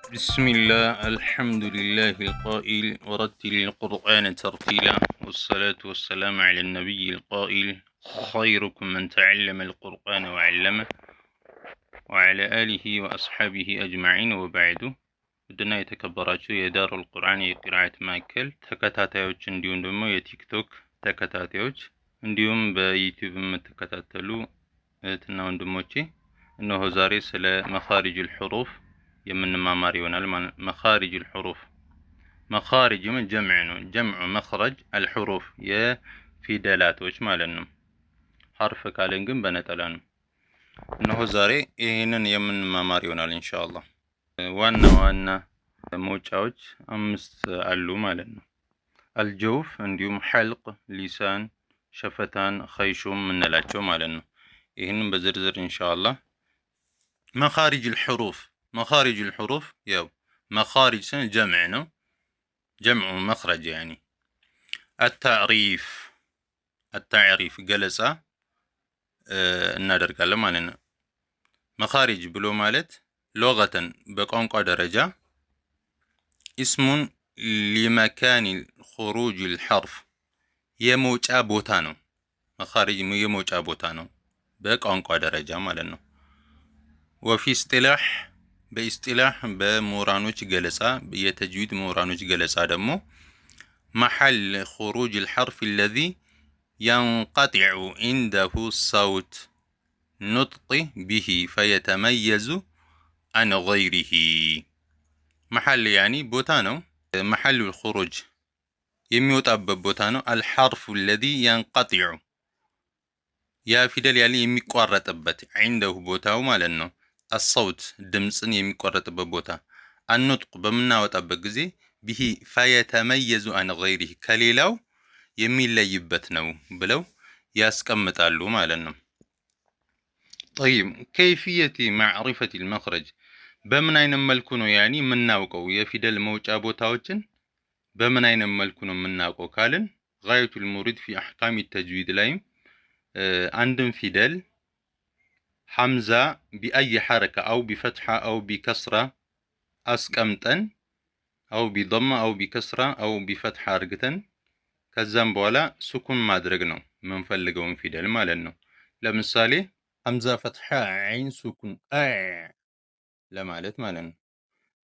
بسم الله الحمد لله القائل ورتل القرآن ترتيلا والصلاة والسلام على النبي القائل خيركم من تعلم القرآن وعلمه وعلى آله وأصحابه أجمعين وبعد። ውድና የተከበራችሁ የዳሩል ቁርአን የቂርአት ማዕከል ተከታታዮች፣ እንዲሁም ደግሞ የቲክቶክ ተከታታዮች፣ እንዲሁም በዩቲዩብ የምትከታተሉ እህትና ወንድሞቼ፣ እነሆ ዛሬ ስለ መኻሪጁል ሑሩፍ የምንማማር ይሆናል ማለት ነው። መኻሪጁል ሑሩፍ፣ መኻሪጅ ጀምዕ ነው። ጀምዑ መኽረጅ፣ አልሑሩፍ የፊደላቶች ማለት ነው። ሐርፍ ካለን ግን በነጠላ ነው። እነሆ ዛሬ ይህንን የምንማማር ይሆናል ኢንሻአላህ። ዋና ዋና መውጫዎች አምስት አሉ ማለት ነው። አልጀውፍ፣ እንዲሁም ሐልቅ፣ ሊሳን፣ ሸፈታን፣ ኸይሹም የምንላቸው ማለት ነው። ይህንን በዝርዝር ኢንሻአላህ። መኻሪጅ ልሑሩፍ፣ መኻሪጅ ልሑሩፍ ያው መኻሪጅ ስንል ጀምዕ ነው። ጀምዑ መኽረጅ ያኒ። አታዕሪፍ፣ አታዕሪፍ ገለጻ እናደርጋለን ማለት ነው። መኻሪጅ ብሎ ማለት ሎገተን በቋንቋ ደረጃ اسم لمكان خروج الحرف የመውጫ ቦታ ነው። መኻሪጅ የመውጫ ቦታ ነው በቋንቋ ደረጃ ማለት ነው። وفي اصطلاح በኢስጢላህ በምሁራኖች ገለጻ፣ የተጅዊድ ምሁራኖች ገለጻ ደግሞ محل خروج الحرف الذي ينقطع عنده صوت نطق به فيتميز عن غيره። محل يعني ቦታ ነው። محل الخروج የሚወጣበት ቦታ ነው። الحرف الذي ينقطع ያ ፊደል ያለ የሚቋረጥበት፣ عنده ቦታው ማለት ነው። الصوت ድምፅን የሚቋረጥበት ቦታ፣ النطق በምናወጣበት ጊዜ፣ به فيتميز عن غيره ከሌላው የሚለይበት ነው ብለው ያስቀምጣሉ ማለት ነው። طيب، كيفية معرفة المخرج በምን አይነት መልኩ ነው يعني የምናውቀው? የፊደል መውጫ ቦታዎችን በምን አይነት መልኩ ነው የምናውቀው ካልን غاية المريد في أحكام التجويد ላይም አንድን ፊደል ሐምዛ بأي حركة أو بفتحة أو بكسرة አስቀምጠን أو بضمة أو بكسرة أو بفتحة አርግተን ከዛም በኋላ ሱኩን ማድረግ ነው የምንፈልገውን ፊደል ማለት ነው። ለምሳሌ ሐምዛ ፈትሐ ዐይን ሱኩን አ ለማለት ማለት ነው።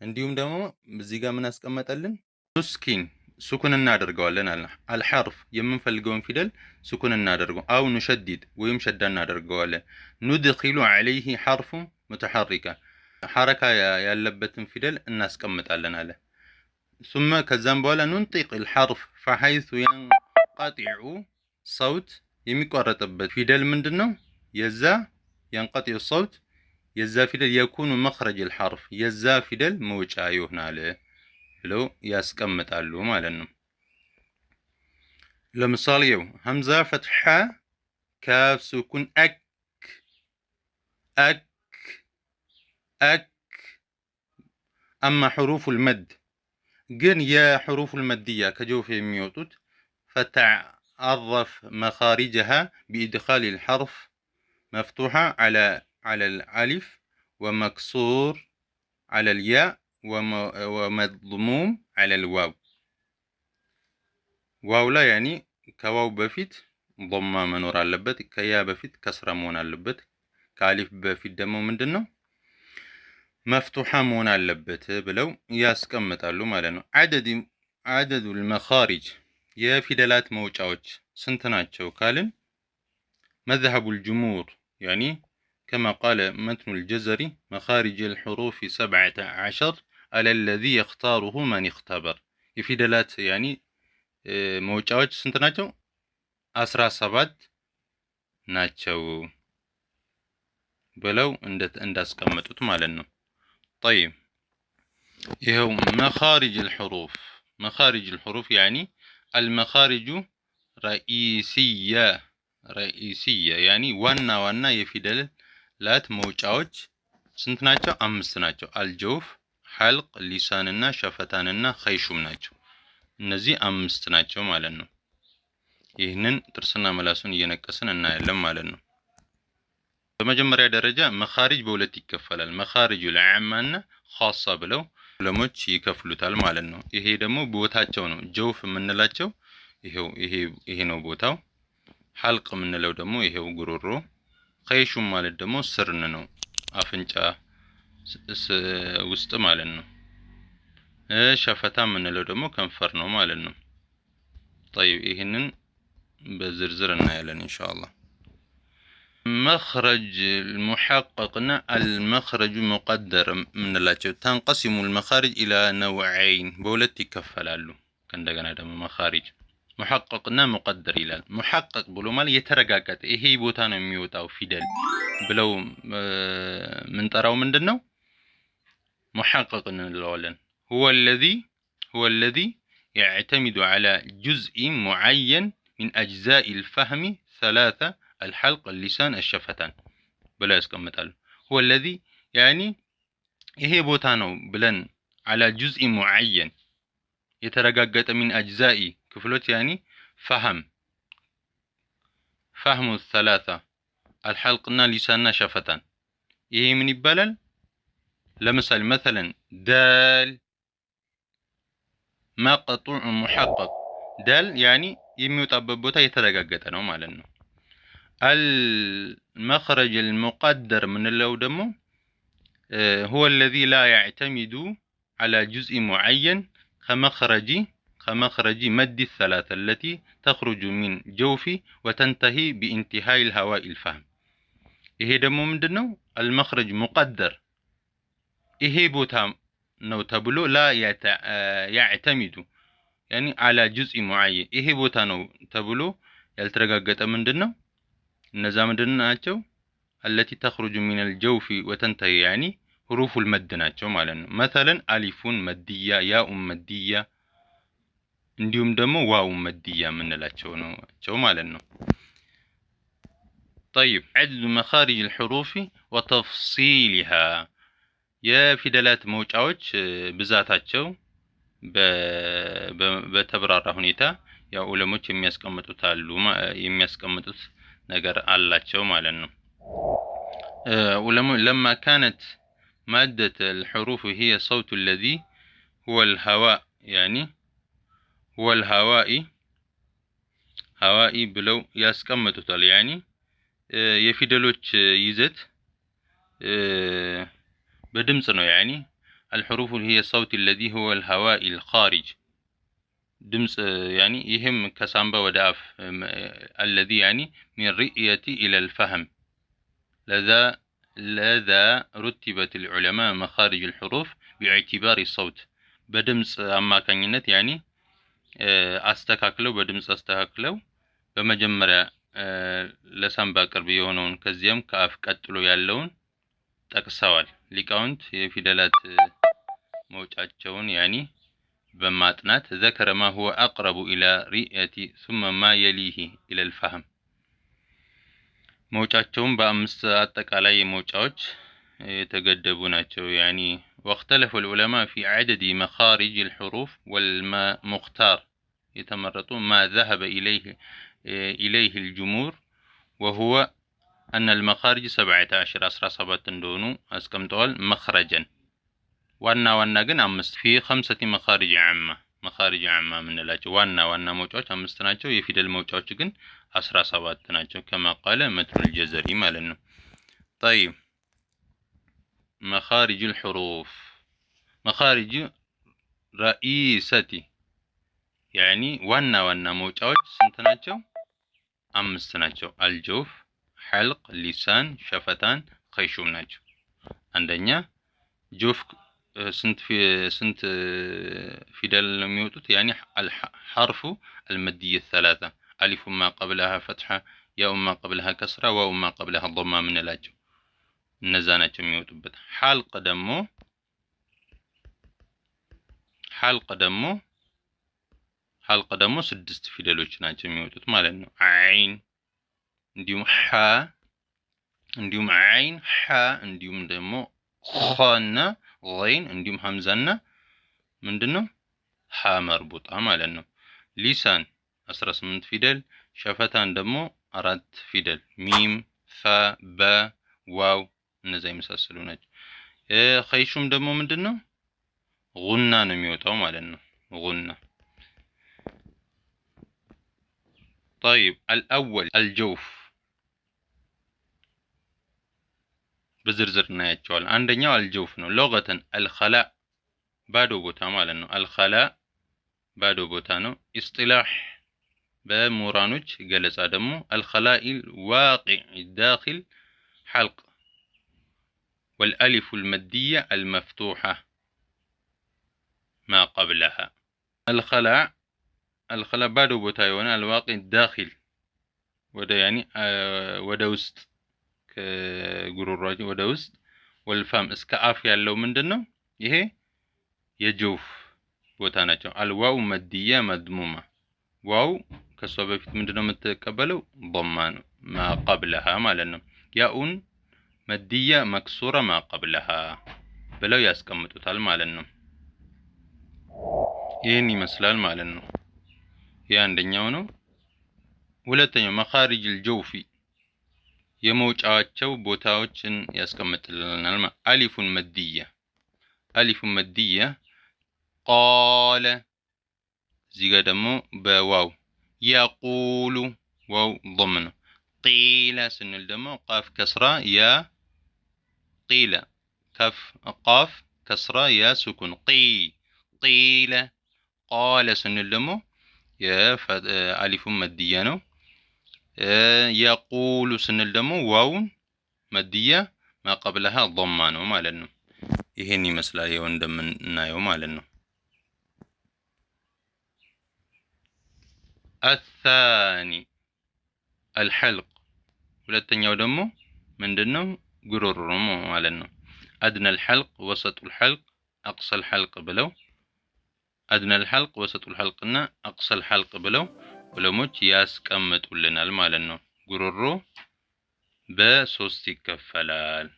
እንዲሁም ደግሞ እዚህ ጋር ምን አስቀመጠልን? نسكن ሱኩን እናደርገዋለን አለ። الحرف የምንፈልገውን ፊደል ሱኩን እናደርገው፣ أو نشدد ወይም ሸዳ እናደርገዋለን። ندخل عليه حرف متحركة ሐረካ ያለበትን ፊደል እናስቀምጣለን አለ። ثم ከዛም በኋላ ننطق الحرف فحيث ينقطع صوت የሚቋረጥበት ፊደል ምንድን ነው? የዛ ينقطع صوت የዛ ፊደል يكون مخرج الحرف የዛ ፊደል መውጫ ይሆናል ብለው ያስቀምጣሉ ማለት ነው። ለምሳሌ ይኸው ሐምዛ ፈትሐ ካፍ ሱኩን አክ አክ አክ። أما حروف المد ግን የ حروف المدية ከጀውፍ የሚወጡት فتعرف مخارجها بإدخال الحرف مفتوحة على الألف ومكسور على الياء ومضموم على الواو። ዋው ላይ يعني ከዋው በፊት ዶማ መኖር አለበት። ከያ በፊት ከስራ መሆን አለበት። ከአሊፍ በፊት ደግሞ ምንድን ነው? መፍቱሓ መሆን አለበት ብለው ያስቀምጣሉ ማለት ነው። عدد المخارج የፊደላት መውጫዎች ስንት ናቸው ካልን مذهب الجمهور يعني كما قال متن الجزري مخارج الحروف 17 على الذي يختاره من اختبر። የፊደላት يعني መውጫዎች ስንት ናቸው? 17 ናቸው ብለው እንዳስቀመጡት ማለት ነው። طيب፣ ይኸው مخارج الحروف፣ مخارج الحروف يعني المخارج رئيسية رئيسية يعني ዋና ዋና የፊደላት መውጫዎች ስንት ናቸው? አምስት ናቸው። الجوف፣ حلق፣ ሊሳንና ሸፈታንና ኸይሹም ናቸው። እነዚህ አምስት ናቸው ማለት ነው። ይህንን ጥርስና ምላሱን እየነቀስን እናያለን ማለት ነው። በመጀመሪያ ደረጃ መኻሪጅ በሁለት ይከፈላል። مخارج العامة እና خاصة ብለው ዑለሞች ይከፍሉታል ማለት ነው። ይሄ ደግሞ ቦታቸው ነው። ጀውፍ የምንላቸው ይሄው ይሄ ነው ቦታው። ሐልቅ የምንለው ደግሞ ይሄው ጉሮሮ። ኸይሹም ማለት ደግሞ ስርን ነው፣ አፍንጫ ውስጥ ማለት ነው። ሸፈታ የምንለው ደግሞ ከንፈር ነው ማለት ነው። ጠይብ ይህንን በዝርዝር እናያለን ኢንሻአላህ። መኽረጅ ሙሐቀቅና አልመኽረጁ ሙቀደር የምንላቸው ተንቀሲሙ ልመኻሪጅ ኢላ ነውዐይን በሁለት ይከፈላሉ። ከእንደገና ደግሞ መኻሪጅ ሙሐቀቅና ሙቀደር ይላል። ሙሐቀቅ ብሎ ማለት የተረጋገጠ ይሄ ቦታ ነው የሚወጣው ፊደል ብለው ምንጠራው ምንድን ነው? ሙሐቀቅ እንለዋለን። ሁወ ለዚ يعتمد على جزء معين من أجزاء الفهم ثلاثة الحلق اللسان الشفتان ብለው ያስቀምጣሉ። هو الذي يعني ይሄ ቦታ ነው ብለን على جزء معين የተረጋገጠ من أجزاء ክፍሎች يعني فهم فهم ثلاثة الحلق ና لسان ና شفتان ይሄ ምን ይባላል? ለምሳሌ مثلا دال مقطوع محقق دال يعني የሚወጣበት ቦታ የተረጋገጠ ነው ማለት ነው። المخرج المقدر የምንለው ደግሞ هو الذي لا يعتمد على جزء معين كمخرج مد الثلاثة التي تخرج من جوف وتنتهي بانتهاء الهواء الفهم። ይሄ ደግሞ ምንድን ነው? المخرج مقدر ይሄ ቦታ ነው ተብሎ لا يعتمد يعني على جزء معين ይሄ ቦታ ነው ተብሎ ያልተረጋገጠ ምንድን ነው? እነዛ ምንድን ናቸው? التي تخرج من الجوف وتنتهي يعني حروف المد ናቸው ማለት ነው። مثلا ألف مدية፣ ياء مدية እንዲሁም ደግሞ واو مدية የምንላቸው ናቸው ማለት ነው። طيب عدد مخارج الحروف وتفصيلها የፊደላት መውጫዎች ብዛታቸው በተብራራ ሁኔታ ያው ዑለሞች የሚያስቀምጡት አሉ የሚያስቀምጡት ነገር አላቸው ማለት ነው። ዑለሞ لما كانت مادة الحروف هي صوت الذي هو الهواء يعني هو الهواء هوائي ብለው ያስቀምጡታል። يعني የፊደሎች ይዘት በድምጽ ነው። يعني الحروف هي الصوت الذي هو الهواء الخارج ድምጽ يعني ይህም ከሳምባ ወደ አፍ الذي يعني من رئية إلى الفهم لذا رتبت العلماء مخارج الحروف باعتبار الصوت በድምጽ አማካኝነት يعني አስተካክለው በድምጽ አስተካክለው በመጀመሪያ ለሳምባ ቅርብ የሆነውን ከዚያም ከአፍ ቀጥሎ ያለውን ጠቅሰዋል። ሊቃውንት የፊደላት መውጫቸውን يعني በማጥናት ذكر ما هو أقرب إلى رئة ثم ما يليه إلى الفهم መውጫቸውን በአምስት አጠቃላይ መውጫዎች የተገደቡ ናቸው። يعني واختلف العلماء في عدد مخارج الحروف والمختار የተመረጡ ما ذهب إليه الجمهور وهو أن المخارج 17 17 እንደሆኑ አስቀምጠዋል። مخرجا ዋና ዋና ግን አምስት في خمسة مخارج عامة مخارج عامة የምንላቸው ዋና ዋና መውጫዎች አምስት ናቸው። የፊደል መውጫዎች ግን 17 ናቸው። كما قال متن الجزري ማለት ነው። طيب مخارج الحروف مخارج رئيسة يعني ዋና ዋና መውጫዎች ስንት ናቸው? አምስት ናቸው። الجوف፣ حلق፣ لسان፣ شفتان፣ خيشوم ናቸው። አንደኛ جوف ስንት ፊደል ነው የሚወጡት? يعني حرف المدية ثلاثة ألف ما قبلها فتحة ياء ما قبلها كسرة واو ما قبلها ضمة የምንላቸው እነዛ ናቸው የሚወጡበት። حلق ደግሞ حلق ደግሞ حلق ደግሞ ስድስት ፊደሎች ናቸው የሚወጡት ማለት ነው። عين እንዲሁም حاء እንዲሁም عين حاء እንዲሁም ደግሞ خاء ና غين እንዲሁም همزة ና ምንድን ነው هاء مربوطة ማለት ነው። لسان 18 ፊደል፣ شفتان ደግሞ አራት ፊደል ميم፣ فاء፣ باء፣ واو እነዛ የመሳሰሉ ናቸው። خيشوم ደግሞ ምንድን ነው? ጉና ነው የሚወጣው ማለት ነው። ጉና። ጠይብ አልአወል አልጀውፍ በዝርዝር እናያቸዋለን። አንደኛው አልጀውፍ ነው። ሎገተን አልኸላእ ባዶ ቦታ ማለት ነው። አልኸላእ ባዶ ቦታ ነው። ኢስጢላህ በምሁራኖች ገለጻ ደግሞ አልኸላኢል ዋቂዕ ዳኺል ሐልቅ ወልአሊፉ ልመድያ አልመፍቱሐ ማ ቀብለሃ። አልኸላእ አልኸላእ ባዶ ቦታ የሆነ አልዋቂዕ ዳኺል ወደ ያኒ ወደ ውስጥ ከጉሮሯችን ወደ ውስጥ ወልፋም እስከ አፍ ያለው ምንድን ነው? ይሄ የጀውፍ ቦታ ናቸው። አልዋው መድያ መድሙማ ዋው ከሷ በፊት ምንድነው የምትቀበለው? ዶማ ነው። ማ ቀብለሃ ማለት ነው። ያኡን መድያ መክሱራ ማ ቀብለሃ ብለው ያስቀምጡታል ማለት ነው። ይህን ይመስላል ማለት ነው። ይህ አንደኛው ነው። ሁለተኛው መኻሪጅ ልጀውፊ የመውጫቸው ቦታዎችን ያስቀምጥልናል። አሊፉን መድያ አሊፉን መድያ ቃለ እዚህ ጋር ደግሞ በዋው የቁሉ ዋው ضም ነው። ቂለ ስንል ደግሞ ቃፍ ከስራ ያ ቂለ ከፍ ቃፍ ከስራ ያ ስኩን ቂ ቂለ ቃለ ስንል ደግሞ የአሊፉን መድያ ነው። የቁሉ ስንል ደግሞ ዋውን መድያ ማቀብለሃ ضማ ነው ማለት ነው። ይሄን ይመስላል ይኸው እንደምናየው ማለት ነው። አታኒ አልሐልቅ ሁለተኛው ደግሞ ምንድነው? ጉሮሮ ማለት ነው። አድነል ሐልቅ ወሰጡል ሐልቅ አቅሰል ሐልቅ ብለው አድነል ሐልቅ ወሰጡል ሐልቅና አቅሰል ሐልቅ ብለው ዑለሞች ያስቀምጡልናል ማለት ነው። ጉሮሮ በሶስት ይከፈላል።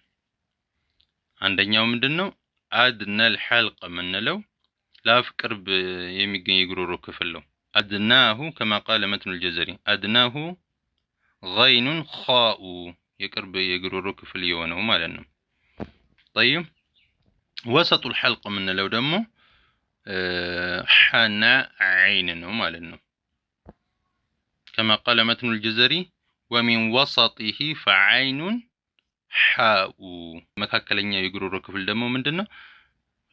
አንደኛው ምንድነው? አድነል ሐልቅ የምንለው ለአፍ ቅርብ የሚገኝ የጉሮሮ ክፍል ነው። አድናሁ ከማ ቃለ መትኑል ጀዘሪ አድናሁ ገይኑን ኻኡ የቅርብ የጉሮሮ ክፍል የሆነው ማለት ነው። ጠይብ ወሰጡል ሐልቅ የምንለው ደግሞ ሓና ዓይን ነው ማለት ነው። ከማ ቃለ መትኑል ጀዘሪ ወሚን ወሰጢሂ ፈዓይኑን ሓኡ መካከለኛው የጉሮሮ ክፍል ደግሞ ምንድን ነው?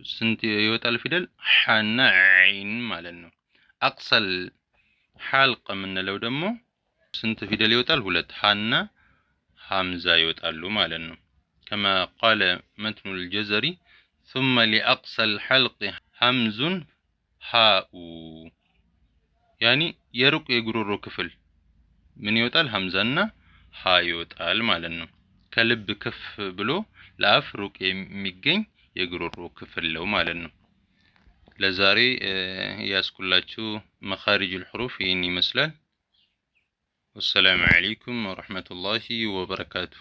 ስንት ይወጣል ፊደል? ሓና ዓይን ማለት ነው። አቅሰል ሐልቅ የምንለው ደግሞ ስንት ፊደል ይወጣል? ሁለት ሀና ሀምዛ ይወጣሉ ማለት ነው። ከማ ቃለ መትኑል ጀዘሪ ثم لأقصى الحلق همز ሃኡ ያኒ የሩቅ የጉሮሮ ክፍል ምን ይወጣል? ሀምዛና ሀ ይወጣል ማለት ነው። ከልብ ከፍ ብሎ ለአፍ ሩቅ የሚገኝ የጉሮሮ ክፍል ነው ማለት ነው። ለዛሬ ያስኩላችሁ መኻሪጁል ሑሩፍ ይህን ይመስላል። ወሰላሙ ዓለይኩም ወረሕመቱላሂ ወበረካቱ።